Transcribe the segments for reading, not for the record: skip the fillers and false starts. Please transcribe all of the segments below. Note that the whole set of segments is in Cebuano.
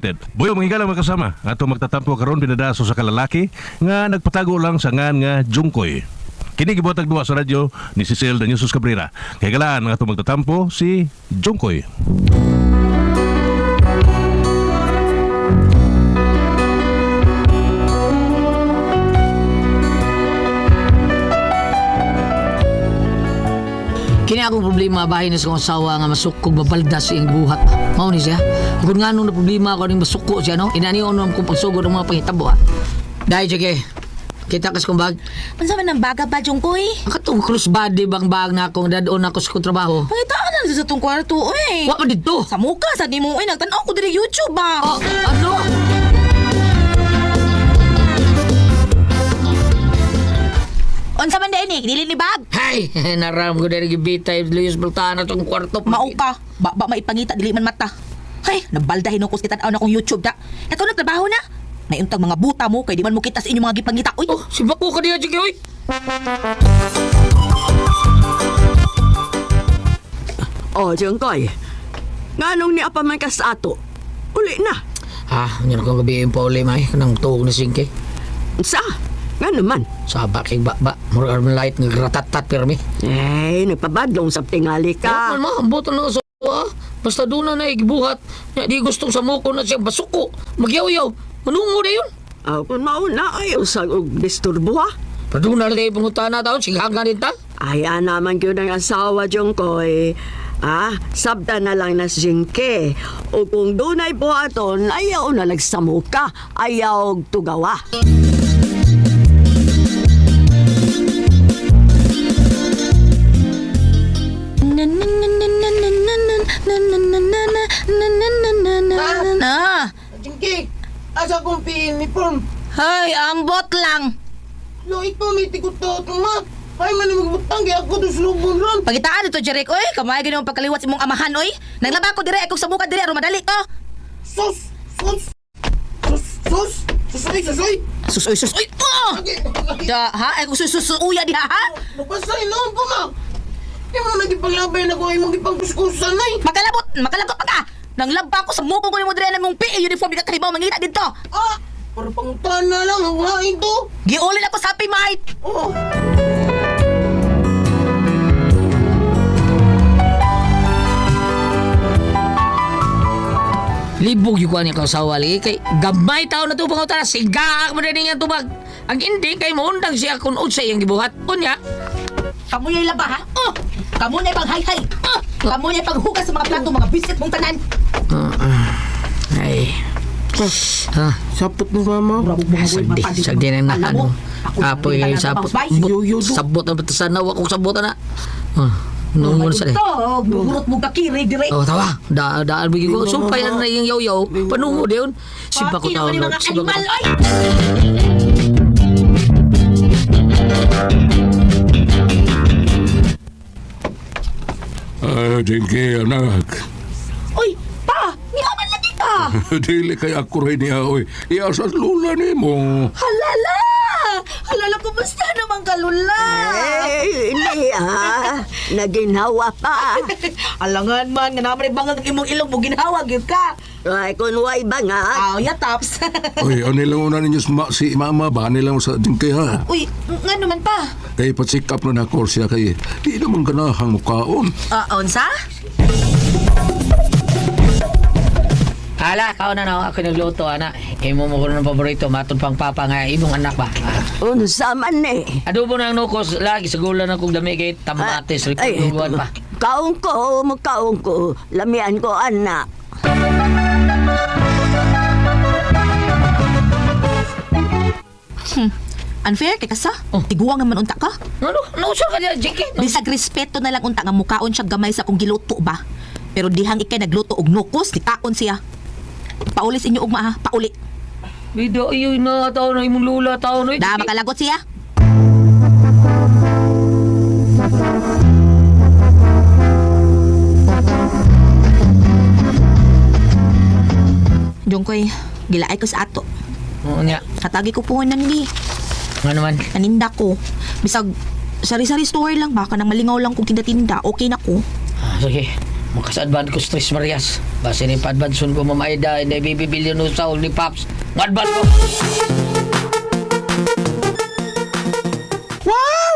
Ted. Buyo mga higala mga kasama, ato magtatampo karon pinadaso sa kalalaki nga nagpatago lang sa ngan nga Jungkoy. Kini gibuhatag duwa sa radyo ni Cecil Daniusos Cabrera. Kay galaan nga ato magtatampo si Jungkoy. Kini akong problema bahin sa kong asawa nga masukog mabaldas iyang buhat. Mao ni siya. Kung nga nung na problema ako ning masuko siya no. Inani ono kong pagsugod ang mga panghitabo ha. Dai sige. Kita kas kong bag. Unsa man ang baga ba, Jungkoy? Ang katong crossbody bang bag na akong dadon ako sa kong trabaho. Pangitaan na sa tong kwarto, oy. Wa man dito. Sa muka sa nimo oy, nagtan-aw ko diri YouTube ba. Oh, ano? Unsa man dai ni? Dili ni bag. Hey, naram ko diri gibitay Luis Bultana tong kwarto. Mao ka. Ba, ba maipangita dili man mata. Hay, nabalda hinukos kita na akong YouTube da. Ikaw nagtrabaho na. Naiuntag mga buta mo kay di man mo kita sa inyong mga gipangita oy. Oh, si Bako ka diya sige oy. Oh, Jungkoy. Nganong ni apa man ka sa ato? Uli na. Ah, unya na kong gabi yung pauli may kanang tuog na singke. Sa? Nga naman. Saba kay ba ba murag arm light nga gratatat pirmi. Eh, nagpabadlong sa tingali Ka. ka. Man, ma, ambot na sa ah. Basta doon na naigibuhat. Nya, di gustong sa muko na siya basuko. Magyaw-yaw. Manungo na yun. Oh, kung mauna ay usag og disturbo ha. Pero doon na rin pangutana taon. Sighang din ta. Ay, naman gyud ang asawa, Jungkoy. Ah, sabta na lang na si Jingke. O kung dunay buhaton, ayaw na lagsamuka, ayaw og tugawa. Na. Jingki, asa kong uniform? Hay, ambot lang. Loit pa, may tikot to ma. Ay, man magbutang, kaya ako doon sulubon ron. Pagitaan dito, Jeric, oy. Kamay ganyan pagkaliwat sa imong amahan, oy. Naglaba ko dire, akong sa muka dire, aron madali ko. Sus! Sus! Sus! Sus! Susoy! Susoy! Sus, oy, sus, oy. Oh! Da, ha? Ay, kung sus, sus, uya diha, ha? Nabasay noon pa, ma. Di mo na nagipanglabay na ko ay mong ipangkuskusan ay. Makalabot, makalagot pa ka. Nanglaba ko sa muko ko nimo dire na mong PE uniform di ka kahibaw mangita didto. Ah! Para pangutan na lang, ang hain to. Giulin ako sa Happy Mart. Oh! Libog yung kuha niya kausawa lagi. Kay gamay tao na to pangutana. Sigaak mo na niya tubag. Ang hindi kay maundang siya kung unsa iyang gibuhat. Unya, Kamu yung laba ha? Oh! Kamu na paghay-hay. Oh! Kamu na paghugas sa mga plato, mga bisit mong tanan. Ay. Ah, Sapot ni mama. sagdi, sagdi na na ano. Apoy kayo sapot. Yo, yo, do. Sabot ang batasan na. Wakong sabot na. Ah, nungon sa Ito, gurot mo kakirig dire. Oh, tawa. Da daan bigay ko. Sumpay na yung yaw-yaw. Panungo din. Siba ko Pati tao, naman yung Lord. mga Siba ko animal, tao. oy! Ah, Jinky, anak. Oy, pa, niaman lagi ka. Dili kay ako rin niya, oy. Iya sa lula ni mo. Halala! Halala, kumusta naman ka, Lula? Eh, hindi ah. Naginhawa pa. Alangan man, nga naman bangag imong ilong mo, ginhawa, gyud ka. Ay, kung way bangag. Aw, ya, tops. Oy, ano lang una ninyo si mama ba? Ano lang sa Jinky, ha? Uy, nga naman pa. Kay pa-check up na nako siya kay di naman ganahang mukaon. Ah, unsa? Hala, kao na na. Ako nagluto, ana. Imo mo ko ng paborito. Matod pang papa nga. Imong anak ba? Ah. Unsa man eh. Adobo na ang nukos. Lagi sa gula na kong dami kay tamatis. Ay, Rikuan pa. Kaon ko, mukaon ko. Lamian ko, anak. Unfair kay kasa. Oh. Tiguang naman unta ka. Ano? Nausa ka niya, Jinky? Bisag respeto na lang unta nga mukaon siya gamay sa akong giluto ba. Pero dihang ikay nagluto og nukos, nikaon siya. Pauli sa inyo ugma ha, pauli. Bida, iyoy na. Tao na imong lula. Tao na. Da makalagot siya. Jungkoy, gilaay ko sa ato. Oo niya. Katagi ko puhunan ni. Nga naman. Naninda ko. Bisag sari-sari store lang ba kanang malingaw lang kung tinda-tinda, okay na ko. Ah, sige. Makasadban ko stress Marias. Basta ni pa-advanson ko, Ma'am Aida, hindi bibili no sa ni Pops. Advance ko! Wow!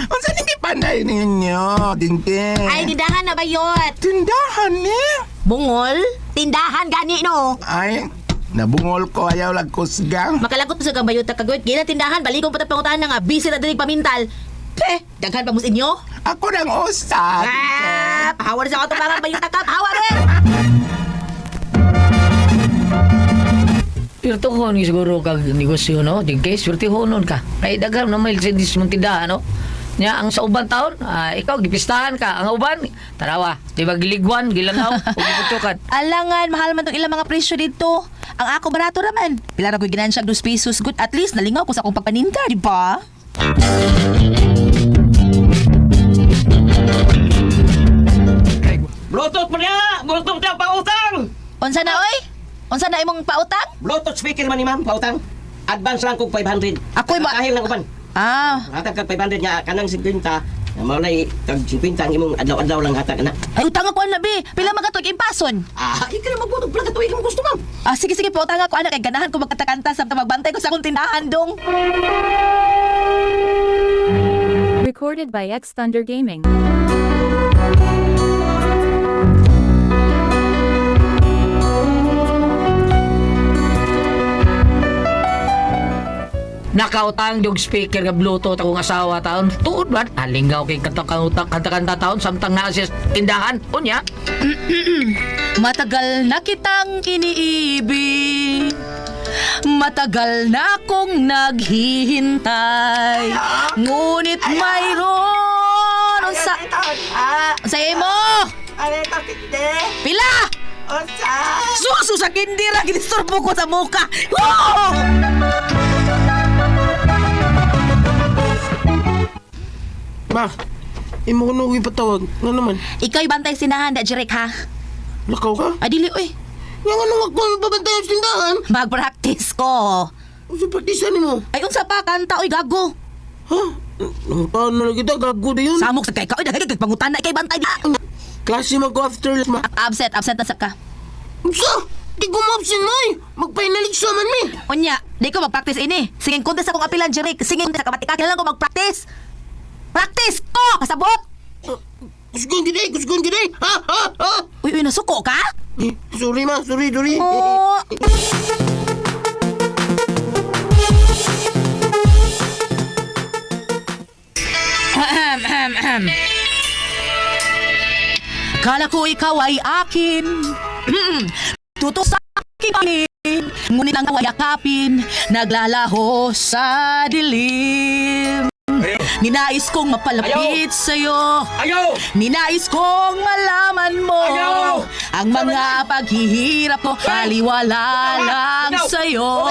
Unsa ning gipanday ninyo, Dingke? Ay, tindahan na bayot. Tindahan ni? Bungol? Tindahan gani no. Ay, nabungol ko ayaw lag kusgang. Makalagot sa kang bayot kagawit. Gila tindahan, balikong patag pangutahan na nga. Busy na dinig pamintal. Eh, daghan pa mo sa inyo? Ako nang usa. Ah, pahawa na sa ako parang bayot ka. Pahawa rin! Swerte ni siguro kag negosyo, no? Dingke, swerte nun ka. Kay daghan na may dis mong tindahan, no? Nya ang sa uban taon, ikaw gipistahan ka. Ang uban, tarawa, di ba giligwan, gilangaw, o giputsukan. Alangan, mahal man tong ilang mga presyo dito. Ang ako barato raman. Pila ra ko'y ginansya 2 pesos. Good, at least nalingaw ko sa akong pagpaninda, di ba? Bluetooth mo niya! Bluetooth niya, pautang! Unsa na oy? Unsa na imong pautang? Bluetooth speaker man ni ma'am, pautang. Advance lang kog 500. Ako'y ma- Kahil lang uban. Ah, Hatag kag 500 nga kanang 50. Nga mao nay tag 50 ang imong adlaw-adlaw lang hatag na. ay utang ako ana bi. Pila man ka tuig impason? Ah, ikaw na magbutog pala katuig imong gusto ma'am. Ah, sige sige pautang ako ana kay ganahan ko magkatakanta sa magbantay ko sa akong tindahan dong. Recorded by X Thunder Gaming. Nakautang yung speaker nga Bluetooth akong asawa taon. Tuod ba? Alingaw kay kanta kanta taon samtang naa siya sa tindahan. Unya, Matagal na kitang iniibig. Matagal na akong naghihintay. Ngunit mayroon unsa unsa imo? Pila? Suso sa kindira gidisturbo ko sa muka. Oh! Ma, imo ko nung ipatawag. Nga naman, Ikaw'y bantay sinahan da Jerek ha. lakaw ka? Adili oy. Nga nga nung ako mapabantay ang tindahan. Mag-practice ko. Unsa praktisan nimo? Ay unsa pa kanta oy gago. Ha? Nang taon na lang kita, gago na yun. Samok sa kay ka oy daghay kag pangutana ikay bantay di. Klase man ko after ma. Absent, absent na sa ka. Unsa? Di ko ma-absent mo eh. Mag-final exam man mi. Unya, di ko mag-practice ini. Singing contest akong apilan, Jeric. Singing sa kamatika, kailangan ko mag-practice. Practice ko! Kasabot! Kusgon gid eh, kusgon gid eh. Ha ha ha. Uy, uy, nasuko ka? Eh, sorry ma, sorry, sorry. Oo. Ahem, ahem, ahem. Kala ko ikaw ay akin. Tutok sa aking pangin. Ngunit ang ay yakapin. Naglalaho sa dilim. Ninais kong mapalapit sa'yo. Ayaw! Ninais kong malaman mo Ayaw! ang mga paghihirap ko kaliwala lang sa'yo.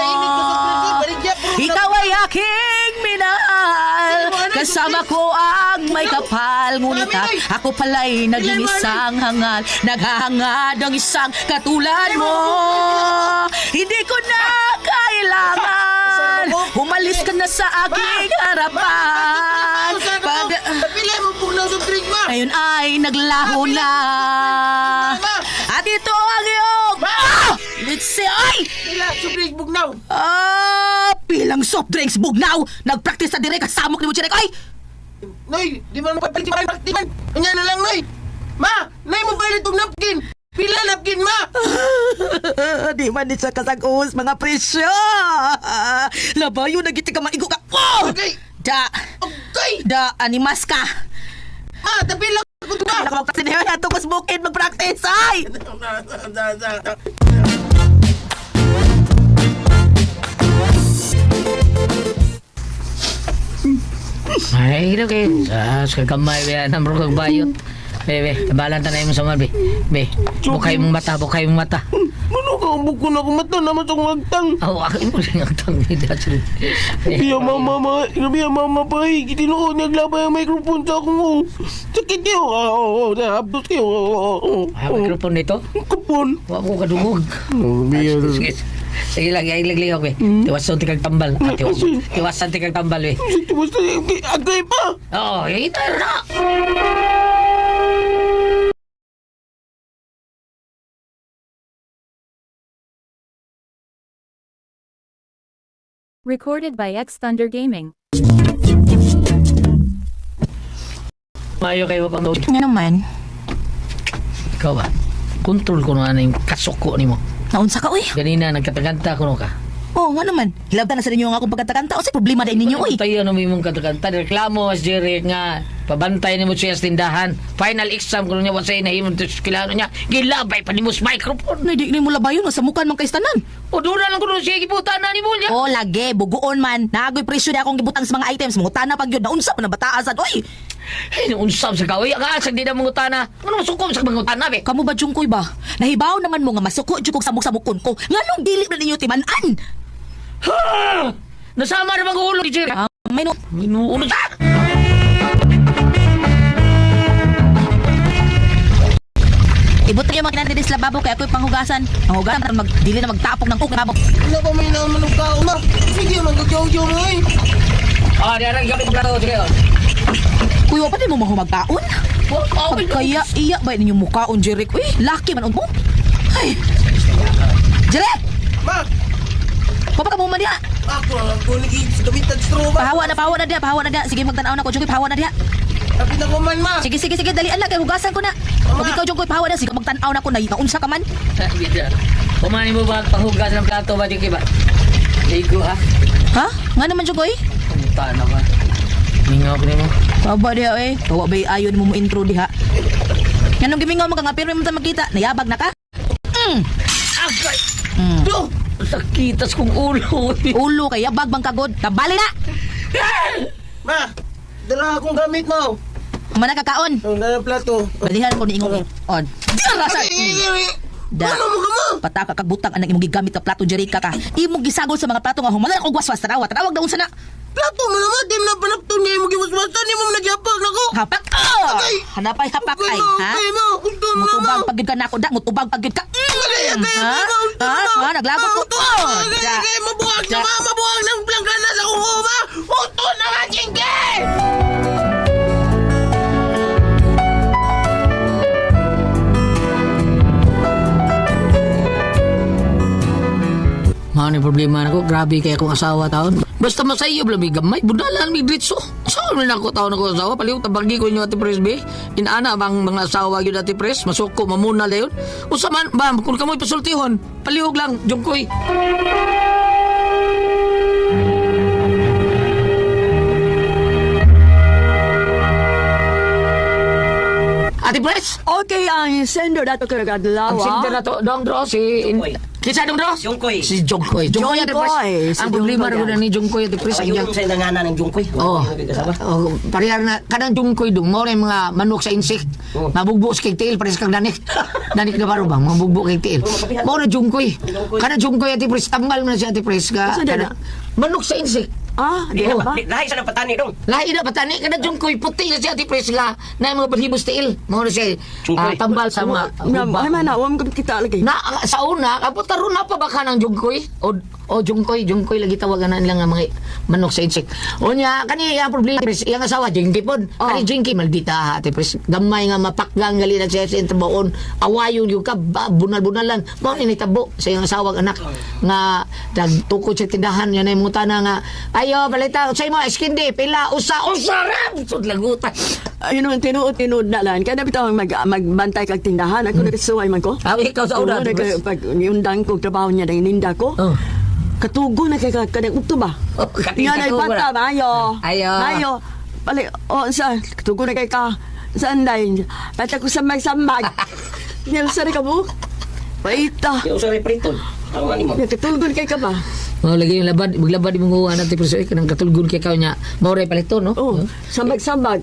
Ikaw ay aking minahal. Kasama ko ang may kapal. Ngunit ako pala'y naging isang hangal. Naghahangad ng isang katulad mo. Hindi ko na kailangan. Umalis ka na sa aking harapan. Pag... Pila mo pugnaw sa drink ma. Ngayon ay naglaho na. At ito ang iyong... Ah! Let's see, ay! Pila sa drink bugnaw. Ah, pilang soft drinks bugnaw. Nagpractice sa direk kasamok ni mo direk. Ay! Noy, di man mapapalit man praktik man. Unya na lang noy. Ma, nay mo palit og napkin. Pila napkin ma. Di man ni siya kasag-us, mga presyo. Labayo na giti ka maigo ka. Oh! Okay. Da, Okay. da, animas ka. Ma, tapi lang ko na. Nakapag-practice na yun. Ato ko sa bukid mag-practice. Ay! Ay, okay. Sa kagamay, be, namro kag bayot. Be, be, tabalan tanay mo sa mga, be. Be, bukay mong mata, bukay mong mata. Mano ka ang buko na kumata naman sa akong agtang. Oh, ako mo siyang agtang dito. Biya mama ma, biya mama pa eh. Tinuod naglabay ang microphone sa akong oh. Sakit kayo. Ah, oo, oh, abdos kayo. Oo, oo, oo. Ah, microphone nito? Kupon. Wa ko kadungog. Oh, biya. Sige, sige lang, ay lang lang, be. Tiwasan ti kag tambal. Ah, tiwasan, tiwasan ti kag tambal, be. Basta agay pa. Oo, ito na. Recorded by X Thunder Gaming. Mayo kayo pang Nga naman, Ikaw ba? Kontrol ko na yung kasuko nimo. naunsa ka uy. Ganina nagkatakanta ko no ka. Oh, nga naman. Hilabta na sa ninyo ang akong pagkatakanta. Unsay problema dai ninyo uy? Tayo no mong katakanta. Reklamo as Jerry nga pabantay nimo siya sa tindahan. Final exam ko niya wa say nahimong to kilano niya. Gilabay pa nimo sa microphone. Nay, di ni mo labayon sa mukan man kay tanan. O doon na lang ko siya gibutan na nimo niya. Oh, lagi buguon man. Naagoy presyo di akong gibutang sa mga items. Mangutana pag yun. Naunsa pa na bataasad uy. Ay, unsam sa kaway. Ang asag di na mangutana. Ano masukom sa mangutana be? Kamu ba jungkoy ba? Nahibaw naman mo nga masuko jud kog samok-samokon ko. Nganong dili na ninyo timan-an? Ha! Nasama na bang ulo ni Jerry? Ah, may no. Minuulo sa! Ibot kayo mga kinandiris sa lababo kay ako'y panghugasan. Ang hugasan aron mag dili na magtapok ng kuk lababo. Wala pa may naman ng kao ma. Sige, magkagyaw-gyaw mo eh. Ah, di arang gamit plato sige. oh. Kuya pa di mo mahumagkaon? Wow, Pagkaya iya ba ninyo mukaon Jeric? Uy, laki man mo. Ay. Jeric! Ma, Papa ka mo man diha. ako ang kunig gamitan straw ba? Pahawa na, pahawa na diha, pahawa na diha. Sige magtan-aw na ko Jungkoy, pahawa na diha. Kapit ako man ma. Sige, sige, sige, dalian lang kay hugasan ko na. Pag ikaw Jungkoy, pahawa na sige magtan-aw na ko na naunsa ka man. Kumani mo ba panghugas ng plato ba di ba? Ligo ha. Ha? Nga naman Jungkoy? Pumunta na ba? Mingaw ko nimo. Baba diha eh. Bawa ba ayon mo mo intro diha. Nganong gimingaw man ka nga pero mo ta makita, nayabag na ka? Mm. Agay! Mm. Do! Sakitas kong ulo. Ulo kay yabag bang kagod. Tabali na. Ma, dala akong gamit mo. Mana kakaon. Ang dala plato. Balihan ko ni ingong on. Rasa. Da. Ano mo ka mo? Pataka kag butang anang imong gigamit ka plato Jerika ka. Imong gisagol sa mga plato nga humanan og waswas tanawa. Tanawag daon sana. Plato mo naman, di mo na panapton niya yung giwaswasan, di mo nagyapag na ko. Hapak. Ah! Agay! Hanapay hapak ay, ha? Agay ma, gusto mo na Mutubag ma. pagid ka nako da, mutubag pagid ka. Agay, agay, Ha? agay, ma, gusto Ha? mo na. Ha? Naglagot ko. Gusto Oh, mo, agay, da. agay, mabuhag na Da. ma, mabuhag ng planggana sa kuko ma. Gusto na nga, Jingke! Mao ni problema nako, grabe kay akong asawa taon. Basta masayo bla mi gamay, budalan mi dritso. Sa man ako taon ako asawa, palihog tabagi ko inyo ati pres be. Inaana bang mga asawa gyud ati pres, masuko mamuna dayon. Usa man ba kung kamoy pasultihon, palihog lang jungkoy. Ate Pres, Okay, ang sender dato kay adlaw. ang sinder na to, Dong Dro, si... Kinsa Dong Dro? Jungkoy. Si Jungkoy. Jungkoy, Ate Pres. Jungkoy, si Ang problema Jungkoy na ni Jungkoy, Ate Pres. Ang Ayun iyang- sa nanganan ng Jungkoy. Oh, Asawa. oh, parehar na kanang jungkoy dong mo yung mga manok sa insect. Oh. Mabugbo sa kay tiil pares kag danik. Danik na baro ba mabugbo kay tiil. Oh, makapihan. Mo na jungkoy. Jungkoy. Kanang jungkoy Ate Pres tambal man na siya Ate Pres ka. Asa Kana, manok sa insect. Ah, di Oh. ba? Lahi sa ng patani dong. Lahi na patani kana jungkoy puti na siya Ate Pres nga na yung mga balhibos tiil. Mo na siya Jungkoy. tambal sa mga Nga, huba. ay man, wa mo kita lagi. Na sa una, kapot taron na pa ba ka ng jungkoy? O o jungkoy, jungkoy lagi tawagan na nila nga mga manok sa insect. O niya, kani ang problema pres, iyang asawa jingki pod. Oh. Kani jingki maldita ha, ate pres. Gamay nga mapakgang gali na siya sa trabaon. Awayon yung ka bunal-bunalan. Mao ni nitabo sa iyang asawa ang anak nga nagtukod sa tindahan yan ay mutana nga ayo balita sa imo eskindi pila usa usa ram sud lagutan. Ayun naman, tinuod, tinuod na lang. Kaya dapat ako magbantay kag tindahan. Ako nagsuway man ko. Ah, ikaw sa una, Oo, di ba? Pag niundang ko, trabaho niya, dahil ninda ko. Oh. Katugo na kay kanang ukto ba? Oh, Nga na katugo ipata na. ba? Ayo. Ayo. Ayo. Pali, oh, sa, katugo na kay ka. Saan dahil? Pata ko sa may sambag. Nga sa ka mo? Paita. Yung sa repriton. Ang ano mo. Nga katulgon kay ka ba? Oh, lagi yung labad, maglabad imong uwa natin pero kanang katulgon kay kaw niya. Mao ray palito no? Oh, sambag-sambag.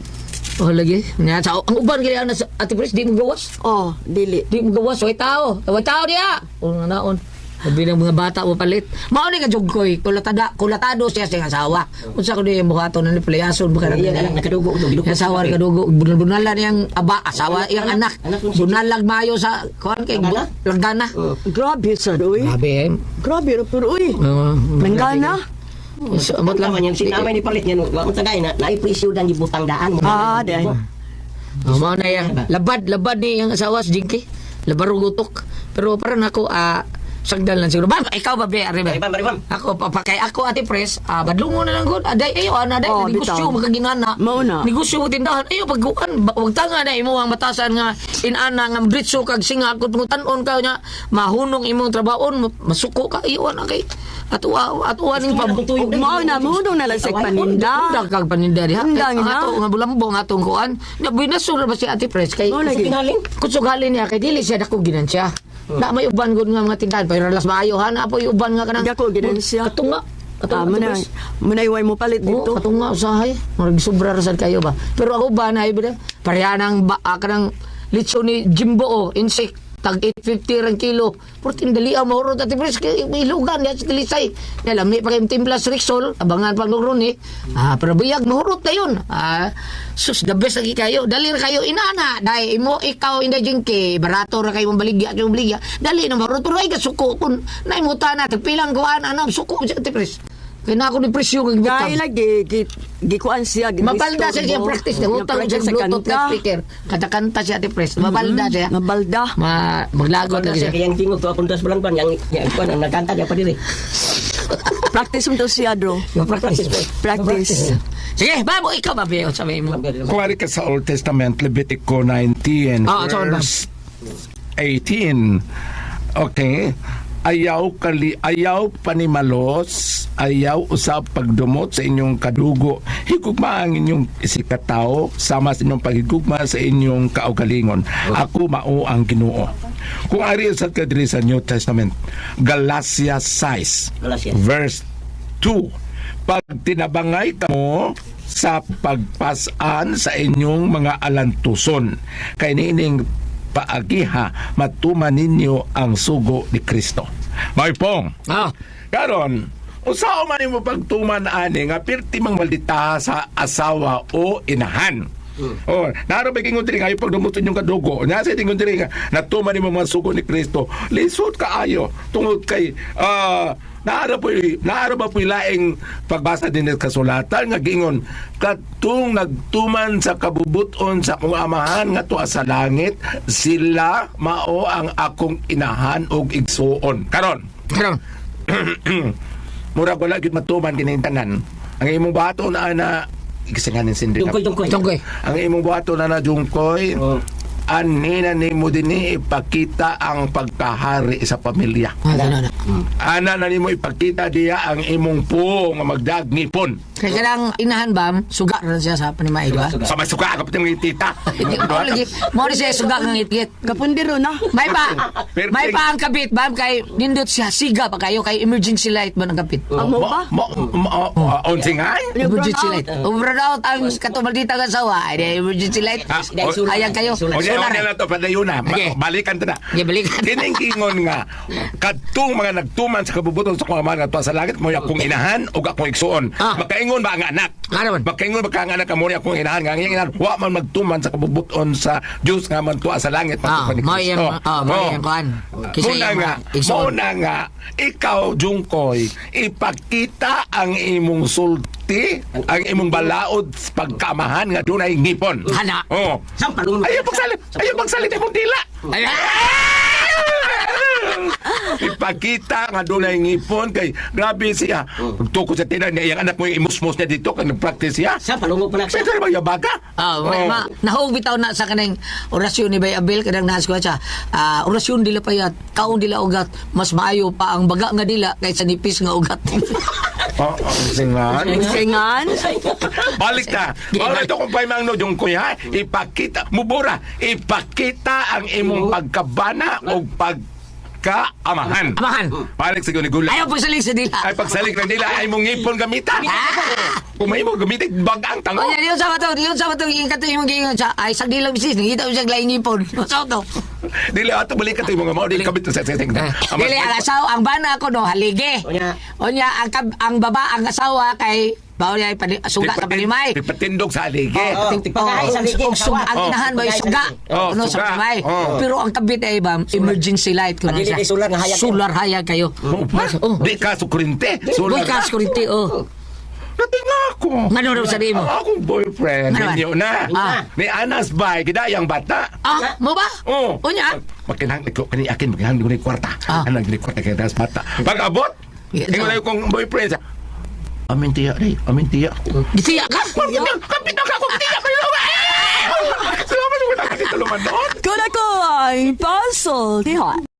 Oh, lagi. Nya sa ang uban kaya na sa Ate Pres di mo gawas. Oh, dili. Di mo gawas way tao. Way tao diya. Oh, naon. Labi ng mga bata mo palit. Mao ni ka jugkoy, kulatada, kulatado siya sa iyang asawa. Unsa ko di buhaton na ni palayason ba Iya, anak nakadugo ito. Gidugo. Yung asawa kadugo, bunal-bunalan yang aba, asawa yang anak. Anak ng si- Bunalag mayo sa kuan kay Langgana? Langgana. Grabe sad, uy. Grabe eh. Grabe ra pero uy. Oo, Nanggana? So, amot lang Lang man yan, sinamay ni palit niya. no, Wa man tagay na naipresyo dan gibutang daan mo. Ah, dahil. Oh, mao na yan. Labad, labad ni ang asawa si Jinky. Labaro gutok. Pero parang ako, Sagdan lang siguro. Bam, ikaw ba, be, Ari, be? Bam, bam, bam. Ako, pa, kay ako, Ate Pres, badlungo na lang gud. Aday, ayo, ana, aday, Oh, negosyo, bitaw. makaginana. Mao na. Negosyo mo tindahan. Ayo, pagkuan, wag tanga na imo ang batasan nga, inana nga, britso kag singa, kung tanon ka niya, mahunong imong trabaon, masuko ka, iyo, ana, kay, atua ning pab... Mao na, mahunong na lang sa paninda. Undang kag paninda diha. Undang Ang na. ato nga bulambong atong kuan. Na binasura ba si Ate Pres kay Mao lagi. Kusog halin niya kay dili siya dako ginansya. Na may uban gud nga mga tindahan pero las maayo ha na po uban nga kanang Dako ginansya. Katunga. Katunga. Ah, Ate muna, Pres. muna iway mo palit Oo, dito. katunga usahay. Murag sobra ra sad kayo ba. Pero ako ba na iba pareha nang ba kanang litso ni Jimbo oh, insect tag 850 rang kilo. Purting dali ang mahurot Ate Pres kay ilugan diha sa Talisay. Nya lami pa kay timpla sa Rexol, abangan pag nagron eh. Pero biyag mahurot na yun. Sus the best lagi kayo. Dali ra kayo inana dai imo ikaw inda jingke barato ra kayo mong baligya yung baligya. Dali na mahurot pero ay kasuko kun naimuta na tagpilang kuan ana suko si Ate Pres. Kaya na ako ni presyo kag Kay lagi, gikuan siya. Mabalda siya siya practice. Nangutang siya Bluetooth na speaker. Kanta-kanta siya Ate Pres. Mabalda siya. Mabalda. Maglagot Ako lagi siya siya. kay yang tingog to akong das balang ban yang yang kuan ang nagkanta niya pa diri. Practice mo to siya, bro. Practice. Practice. Sige, babo ikaw ba Beo sabi mo. Kung ari ka sa Old Testament, Levitico 19, saan ba? verse 18. Okay. Ayaw kali ayaw panimalos, ayaw usab pagdumot sa inyong kadugo. Higugma ang inyong isikatao sama sa inyong paghigugma sa inyong kaugalingon. Ako mao ang Ginoo. Kung ari sa kadiri sa New Testament, Galatia 6 Galatia. verse 2. Pag tinabangay kamo sa pagpasan sa inyong mga alantuson, kay niining paagiha matuman ninyo ang sugo ni Kristo. Maipong, karon, usaw man nimo pagtuman ani nga pirti mang maldita sa asawa o inahan. Oh, naro ba ingon diri nga ayo pagdumuton yung kadugo. Nya sa ingon diri nga natuman nimo mga sugo ni Kristo. Lisod kaayo tungod kay naara ba po'y laing pagbasa din sa kasulatan nga giingon katong nagtuman sa kabubuton sa akong amahan nga tuwa sa langit sila mao ang akong inahan og igsuon. Karon, Karon. murag wala gyud matuman kini tanan. Ang imong bato na ana gisinganin sindi na. Tungkoy tungkoy. Tungkoy. Ang imong buhaton na na jungkoy. Oh. Ani na nimo dinhi ipakita ang pagkahari sa pamilya. Ano na. Ana na nimo ipakita diya ang imong puo nga magdagngipon. Kaya kanang inahan ba, suga na siya sa panimay, di ba? Suga. Sa masuka ka pati mga tita. Mao lagi, mao ni siya suga ng ngitngit. Kapundiro na. May pa, may pa ang kapit, bam, kay nindot siya, siga pa kayo, kay emergency light ba ng kapit? Amo ba? Mo mo onsingan? Emergency light. Overrun out ang katumaldita nga sawa. Ay, di, emergency light. Ah, Ayan kayo. O niya, Solar. o niya na to, padayon na. Okay. Balikan ta na. Okay, balikan. Kining kingon nga, kadtong mga nagtuman sa kabubuton sa kong amahan nga tuwa sa langit, mo akong inahan o akong igsuon. Makaingon ba ang anak? Ano man? Makaingon ba ka ang anak mo akong inahan? Nga ang iyang inahan, wa man magtuman sa kabubuton sa Diyos nga man tuwa sa langit. Matupan ni Mao Kristo. iyang- mao Oh. iyang kuan. Kisa Muna iyang nga, igsuon. muna nga, ikaw, Jungkoy, ipakita ang imong sulti, ang imong balaod sa pagkamahan nga dunay ngipon. Hala. Oh. Sampalong. Ayaw pagsalit. Ayaw pagsalit imong dila. Ay, Ipakita nga dunay ngipon kay grabe siya. Pagtukod sa tinan niya, iyang anak mo yung imusmos niya dito kay nag-practice siya. Sampalong pa na siya. Pwede ba yabaga? Ma, nahog bitaw na sa kanang orasyon ni Bay Abel kanang naas ko siya. Orasyon dila payat, kaon dila ugat, mas maayo pa ang baga nga dila kaysa nipis nga ugat. Oh, singan. Singan. Balik na. Balik ito kung paimang no, yung kuya, ipakita, mubura, ipakita ang imong pagkabana o pagkaamahan. Amahan. Balik sa gunigula. Ayaw pagsalik sa dila. Ay pagsalik na nila ay mong ngipon gamita. Kung may mo gamitin, bagang tango. O yan, yun sa matong, yun sa matong, yung kato yung giingon siya, ay sagdi lang bisis, nangita mo siya laing ipon. Sa to. Dili ato balik ka to yung mga mao, dili kabit sa seseng. Dili ang asawa, ang bana ko no, halige. Unya. Unya, ang baba, ang asawa kay, bawal niya suga sa panimay. Ipatindog sa aligi. Oh, tigpakahay sa aligi, Og asawa. ang inahan ba yung suga? Oh, Ano, sa suga. panimay. Oh. Pero ang kabit ay ba, emergency light ko Dili siya. kay solar nga hayag. Solar hayag kayo. Oh, pa? Oh. Di ka sukurinte. Uy, Solar. kas kurinte, oh. Natinga ako. Ngano raw sa mo? Ang akong boyfriend, Ngano man? ninyo na. Ah. Ni Anas Bay, kidayang bata. Ah, mo ba? Oo. Unya? Magkinahanglan ko kani akin magkinahanglan ko ni kwarta. Ah. Anang ni kwarta kay das bata. Pag abot, Yeah, ingon na kong boyfriend sa Amin tiya day, amin tiya. Gisiya ka? Kapit na ka kong tiya kayo. Salamat ko na kasi tuluman noon. Kuna ko ang puzzle, tiha.